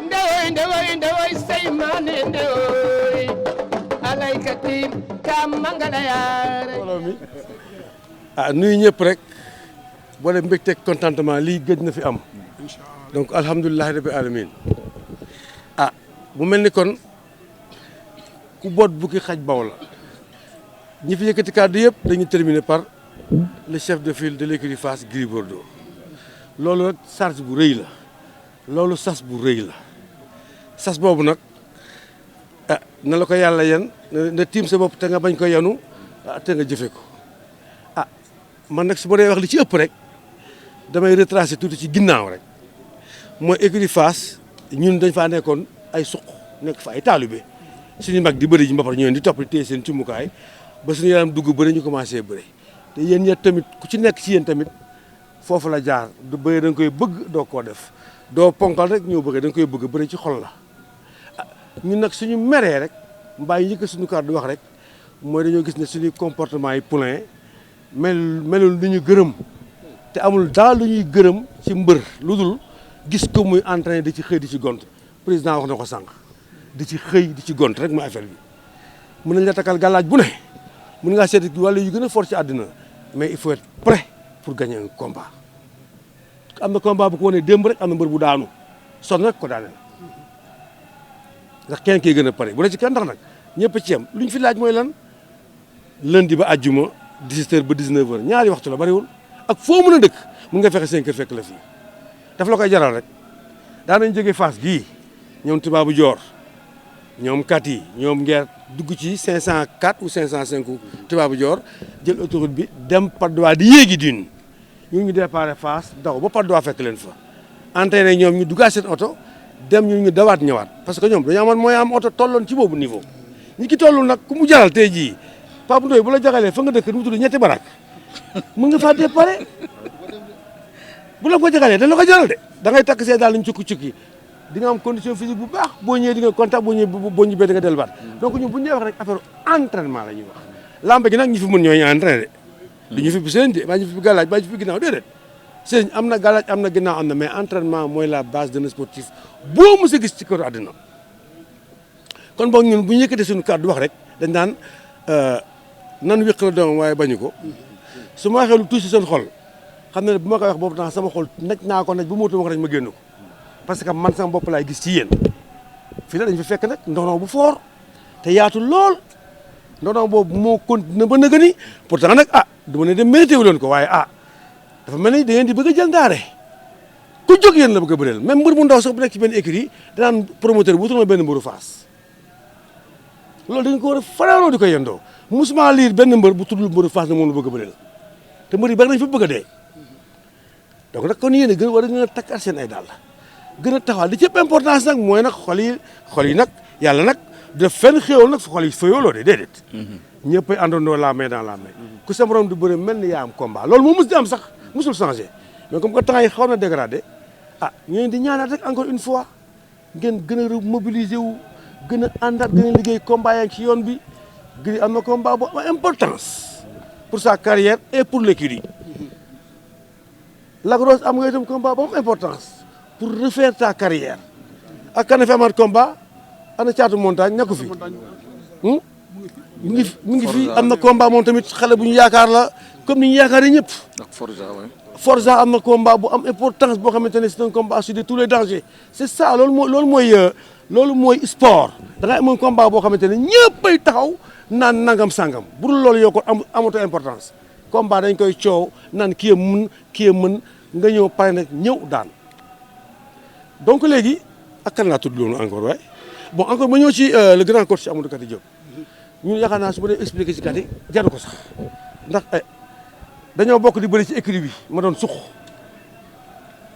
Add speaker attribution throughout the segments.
Speaker 1: ndewoy say maane ndewoy alaykati kam mangala yaare
Speaker 2: mbooloo mi nuyu ñëpp rek boole mbégteeg contentement lii gëj na fi am donc alhamdulilah rabbi alamin mu mel ni kon ku boot bukki xaj baw la ñi fi yëkkati kàddu yëpp dañuy terminer par le chef de file de l'écurie Fass Gris Bordeaux loolu rek charge bu rëy la loolu sas bu rëy la sas boobu nag na la ko yàlla yan na tiim sa bopp te nga bañ ko yanu te nga jëfe ko man nag su ma dee wax li ci ëpp rek damay retracer tuuti ci ginnaaw rek mooy écurie Fass ñun dañ faa nekkoon ay suq nekk fa ay taalibe suñu mag di bëri ji mbapat ñëw di topp di téye seen cumukaay ba suñu yaram dugg bëri ñu commencé bëri te yéen ñett tamit ku ci nekk ci yéen tamit foofu la jaar du bëri da nga koy bëgg doo koo def doo ponkal rek ñëw bëgg da nga koy bëgg bëri ci xol la ñun nag suñu meree rek mbaa yi njëkk suñu kàddu wax rek mooy dañoo gis ne suñuy comportement yi poulain melul lu ñu gërëm te amul daal lu ñuy gërëm ci mbër lu dul gis ko muy entraîné di ci xëy di ci gont président wax na ko sànq di ci xëy di ci gont rek mooy affaire bi mën nañ la takkal gàllaaj bu ne mën ngaa seeti wàllu yu gën a fort ci àddina mais il faut être prêt pour gagner un combat am na combat bu ko wanee démb rek am na mbër bu daanu son rek ko daane ndax kenn kii gën a pare bu la ci kenn ndax nag ñëpp ci yem lu ñu fi laaj mooy lan lundi ba àjjuma 17h ba 19h ñaari waxtu la bariwul ak foo mën a dëkk mën nga fexe 5 heures fekk la fii daf la koy jaral rek daan nañ jógee Fass gii ñoom Tubaabu Joor ñoom kat yi ñoom ngeer dugg ci 504 ou 505 Tubaabu Joor jël autoroute bi dem Patte d'Oie di yéegi dune ñu déparé Fass daw ba Patte d'Oie fekk leen fa entraîné ñoom ñu duggaat seen oto dem ñu dawaat ñëwaat parce que ñoom dañoo amoon mooy am oto tolloon ci boobu niveau ñi ki toll nag ku mu jaral tey jii Pape Ndoye bu la jagalee fa nga dëkk nu mu tudd ñetti barak mën nga faa déparé bu la ko jagalee da la ko jaral de da ngay takk see daal ñu cukki di nga am condition physique bu baax boo ñëwee di nga contact boo ñëwee di nga delluwaat donc ñun bu ñu wax rek affaire entraînement la ñuy wax lamb gi nag ñi fi mën ñooy entraîné de du ñu fi seen de baa ñu fi gàllaaj baa ñu fi ginnaaw déedéet sëñ am na gàllaaj am na ginnaaw am na mais entraînement mooy la base d'un sportif boo mos a gis ci kër àddina kon boog ñun bu ñu yëkkatee suñu kàddu wax rek dañ naan nan wéq la doomam waaye bañu ko su ma waxee lu tuuti seen xol xam ne bu ma koy wax boobu temps sama xol naj naa ko naj bu mootuma ko naj ma génn ko parce que man sama bopp laay gis ci yéen fii la dañu fi fekk nag ndono bu fort te yaatu lool ndono boobu moo continué ba nëgë ni pourtant nag du ma ne dem mérité wu leen ko waaye dafa mel ni da ngeen di bëgg a jël ndaare ku jóg yéen la bëgg a bëreel même mbër bu ndaw sax bu nekk ci benn écurie danaan promoteur bu wutul ma benn mbëru Fass loolu dañ ko war a faraaroo di ko yendoo musuma liir benn mbër bu tuddul mbëru Fass na moom la bëgg a bëreel te mbër yi bari nañ fa bëgg a dee donc nag kon yéen a gën war a gën a takkaat seen ay dàll gën a taxawal li ci ëpp importance nag mooy nag xol yi nag yàlla nag def fenn xéewal nag xol yi fayoloo de déedéet ñëpp ay àndandoo la main dans la main ku sa morom du bëre mel ni yaa am combat loolu moo mus di am sax musul changé mais comme que temps yi xaw na dégradé ñooñu di ñaanaat rek encore une fois ngeen gën a mobiliser wu gën a àndaat gën a liggéey combat yaa ngi ci yoon bi Gris am na combat bu am importance pour sa carrière et pour l'écurie Lac Rose am nga itam combat bu am importance pour refaire ta carrière ak kan fi amaat combat ana caatu montagne ñàkku fi mi ngi fi am na combat moom tamit xale bu ñu yaakaar la comme ni ñu yaakaaree ñëpp.
Speaker 3: ak
Speaker 2: Forza am na combat bu am importance boo xamante ne c'est un combat sur tous les dangers c'est ça loolu mooy sport da ngay am un combat boo xamante ne ñëppay taxaw naan nangam sangam bu dul loolu yow ko amatoo importance combat dañ koy coow naan kii a mën nga ñëw pare nag ñëw daan donc léegi ak kan laa tudd loolu encore waaye bon encore ma ñëw ci le grand coach Amadou Kati Diop ñun yaakaar naa su ma dee expliqué ci Kati jaru ko sax ndax dañoo bokk di bëri ci écurie bi ma doon suq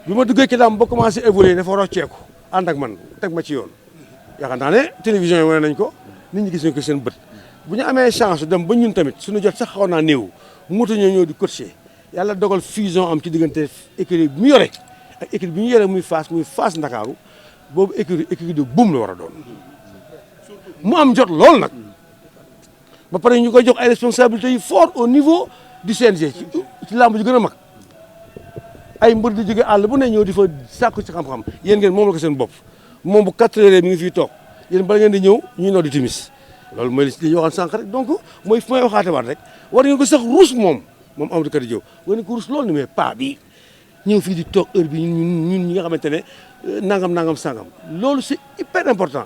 Speaker 2: bi ma duggee ci làmb ba commencé évoluer dafa rocceeku ànd ak man teg ma ci yoon yaakaar naa ne télévision yi wane nañ ko nit ñi gis nañ ko seen bët bu ñu amee chance dem ba ñun tamit suñu jot sax xaw naa néew moto ñoo ñëw di coacher yàlla dogal fusion am ci diggante écurie bi mu yore ak écurie bi ñu yore muy Fass Ndakaaru boobu écurie de boum la war a doon mu am jot lool nag ba pare ñu koy jox ay responsabilités yu fort au niveau du CNG ci làmb ju gën a mag ay mbër di jóge àll bu ne ñëw di fa sàkku ci xam-xam yéen ngeen moom la ko seen bopp moom bu 4 heures mi ngi fii toog yéen bala ngeen di ñëw ñuy noo di timis loolu mooy li ñu waxoon sànq rek donc mooy fu may waxaate waat rek war ngeen ko sax ruus moom Amadou Kati Diop war ngeen ko ruus loolu ni mais pas bi ñëw fii di toog heure bi ñun ñi nga xamante ne nangam sangam loolu c'est hyper important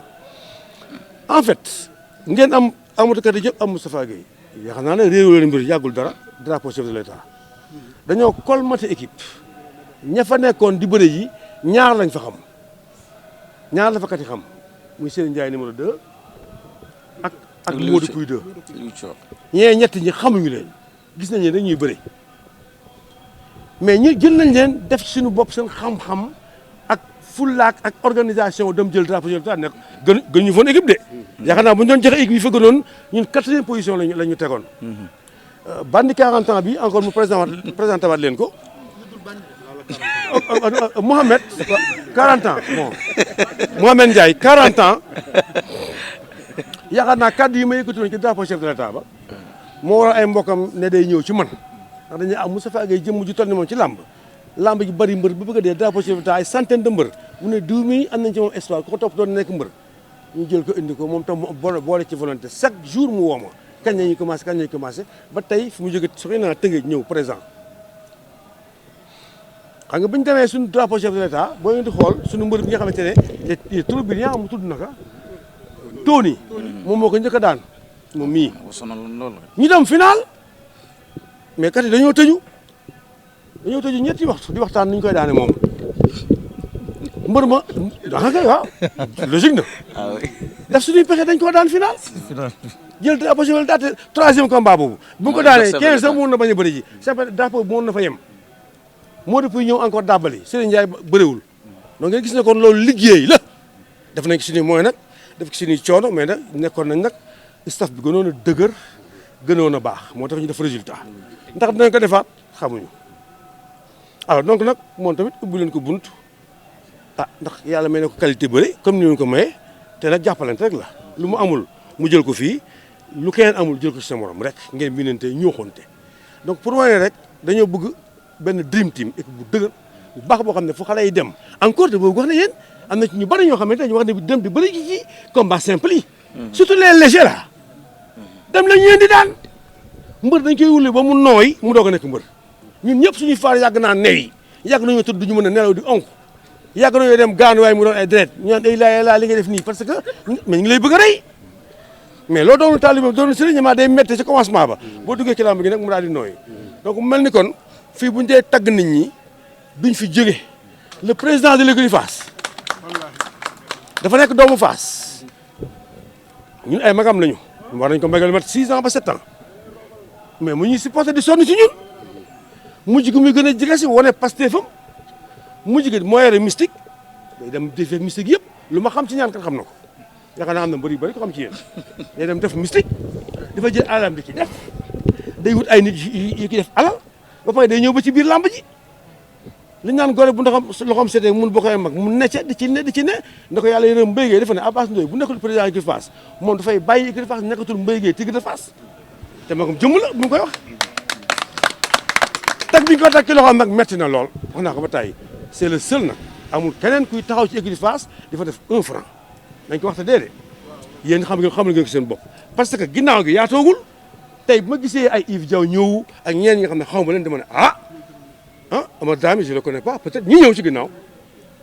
Speaker 2: en fait ngeen am Amadou Kati Diop am Moustapha Gueye yaakaar naa ne réew la mbir yàggul dara drapeau chef de l'État dañoo colmaté équipe ña fa nekkoon di bëre yi ñaar lañ fa xam ñaar la fa kat yi xam muy Serigne Ndiaye numéro 2 ak Modou Pouye 2 ñee ñett ñi xamuñu leen gis nañ leen dañuy bëre mais ñu jël nañ leen def ci suñu bopp seen xam-xam ak fullaak ak organisation dem jël drapeau chef de l'État nekk gën ñu foon équipe de yaakaar naa bu ñu doon joxe équipe yi fa gënoon ñun 4e position la ñu tegoon bandi 40 ans bi encore mu présenté waat leen ko Mohamed 40 ans bon Mohamed Ndiaye 40 ans yaakaar naa kaddu yi ma yëkkati woon ci drapeau chef de l'État ba moo waral ay mbokam ne day ñëw ci man ndax dañuy am Moustapha Gueye jëmm ju toll ni moom ci làmb ji bëri mbër bu bëgg a dee drapeau chef de l'État ay centaine de mbër mu ne diw mi am nañ ci moom espoir ku ko topp doon nekk mbër ñu jël ko indi ko moom tam mu boole ci volonté chaque jour mu woo ma kañ la ñuy commencé ba tey fi mu jóge soxna naa Tëngéej ñëw présent xam nga bu ñu demee suñu drapeau chef de l'État boo ngeen di xool suñu mbër bi nga xamante ne il est trop brillant mu tudd naka Tony moom moo ko njëkk a daan moom mii ñu dem final mais kat yi dañoo tëju ñetti waxtu di waxtaan ni ñu koy daane moom mbër ma daanaka kay waaw logique na daf suñuy pexe dañ koo daan final jël drapeau chef de l'État 3e combat boobu bu ñu ko daanee 15 sax mën na bañ a bëri ji c'est drapeau bu mën na fa yem moo depuis ñëw encore dàbbali Serigne Ndiaye bëriwul donc ngeen gis ne kon loolu liggéey la def nañ ci suñuy mooy nag def ci suñuy coono mais nag nekkoon nañ nag staff bi gënoon a dëgër gënoon a baax moo tax ñu def résultat ndax dinañ ko defaat xamuñu alors donc nag moom tamit ubbi leen ko bunt ndax yàlla may na ko qualité bëri comme ni ñu ko mayee te nag jàppalante rek la lu mu amul mu jël ko fii lu keneen amul jël ko ci sa morom rek ngeen binante ñooxonte donc pour wane rek dañoo bëgg benn dream team équipe bu dëgër bu baax boo xam ne fu xale yi dem encore de boobu wax ne yéen am na ci ñu bari ñoo xamante ne ñu wax ne dem di bëri ci combat simple yi surtout les légers là dem la ñeen di daan mbër dañ koy wuli ba mu nooy mu doog a nekk mbër ñun ñëpp suñuy faar yàgg naa new yi yàgg nañoo tëdd duñu mën a nelaw di onk yàgg nañoo dem gaanuwaay mu doon ay deret ñu naan ay laa li ngay def nii parce que mais ñu ngi lay bëgg a rey mais loo doonu taalibe doonu sëriñ ma day métte ci commencement ba boo duggee ci làmb gi nag mu daal di nooy donc mel ni kon fii bu ñu dee tagg nit ñi duñ fi jóge le président de l'écurie Fass dafa nekk doomu Fass ñun ay magam lañu war nañ ko magal mat 6 ans ba 7 ans mais mu ñuy supporté di sonn ci ñun mujj gi muy gën a jege si wane Pastefam mujj gi moo yore mystique day dem defee mystique yëpp lu ma xam ci ñaan kat xam na ko yaakaar naa am na mbër yu bëri ko xam ci yéen day dem def mystique dafa jël alalam di ci def day wut ay nit yu ki def alal ba pare day ñëw ba ci biir làmb ji li ñu naan gore bu loxoom seetee mun boo koy mag mu necce di ci ne na ko yàlla yërëm Mbaye Gueye dafa ne Abass Ndoye bu nekkul président écurie Fass moom dafay bàyyi écurie Fass nekkatul Mbaye Gueye Tigre de Fass te magam jëmm la bu mu koy wax tag bi ñu ko tag ci loxoom nag metti na lool wax naa ko ba tey c'est le seul nag amul keneen kuy taxaw ci écurie Fass di fa def 1 franc dañ ko wax te déedéet yéen xam ngeen ko seen bopp parce que ginnaaw gi yaatoogul tey bu ma gisee ay Yves Diaw ñëw ak ñeen ñi nga xam ne xaw ma leen dama ne Amar Dami je le connais pas peut-être ñu ñëw ci ginnaaw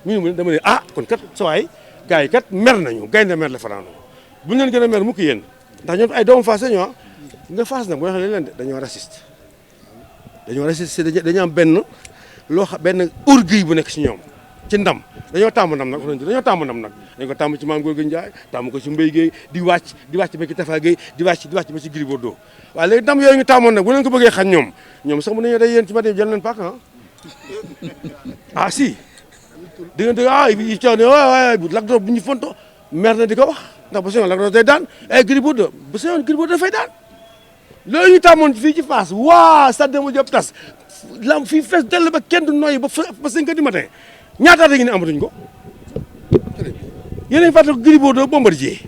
Speaker 2: ñu dama ne kon kat sa waay gars yi kat mer nañu gaynde mer la fanaanoo bu ñu leen gën a mer mukk yéen ndax ñoom ay doomu Fass ñoo nga Fass nag boo xam ne leen de dañoo raciste dañoo am benn benn orgueil bu nekk ci ñoom ci ndam dañoo tàmm ndam nag dañ ko tàmm ci Mame Gorgui Ndiaye tàmm ko ci Mbaye Gueye di wàcc ba ci Tafa Gueye di wàcc ba ci Gris Bordeaux waaye léegi ndam yooyu ñu tàmmoon nag bu leen ko bëggee xañ ñoom sax mën nañoo day yéen ci matin jël leen paak si di nga dégg yi coow ne waay Lac Rose bu ñu fonto mer na di ko wax ndax ba sañoon Lac Rose day daan ay Gris Bordeaux ba sañoon Gris Bordeaux dafay daan loolu ñu tàmmoon fii ci Fass Stade Demba Diop tas lam fii fees dell ba kenn du noyyi ba 5 heures du matin ñaata at a ngi ne amatuñ ko yéen a ngi fàttali ko Gris Bordeaux Bombardier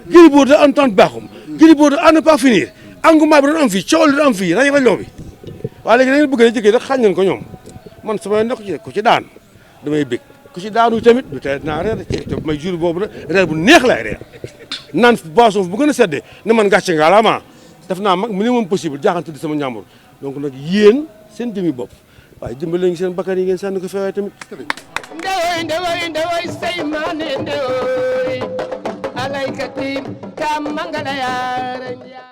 Speaker 2: Gris Bordeaux Antoine Bakhoum Gris Bordeaux à ne pas finir engouement bi doon am fii coow li doon am fii rajo bi waaye léegi da ngeen bëgg a jëkkee rek xañ nañ ko ñoom man sama ndox ci ku ci daan damay bég ku ci daanu tamit du tey naa reer te may jour boobu nag reer bu neex lay reer naan boisson bu gën a seddee ne man gàcce ngalaama def naa mag minimum possible jaaxante di sama ñàmbur donc nag yéen seen jëmi bopp waaye dimbale ngi seen bakkan yi ngeen sànni ko feewaay tamit.
Speaker 1: ndewoy say maane ndewoy alaykati kam mangala yaara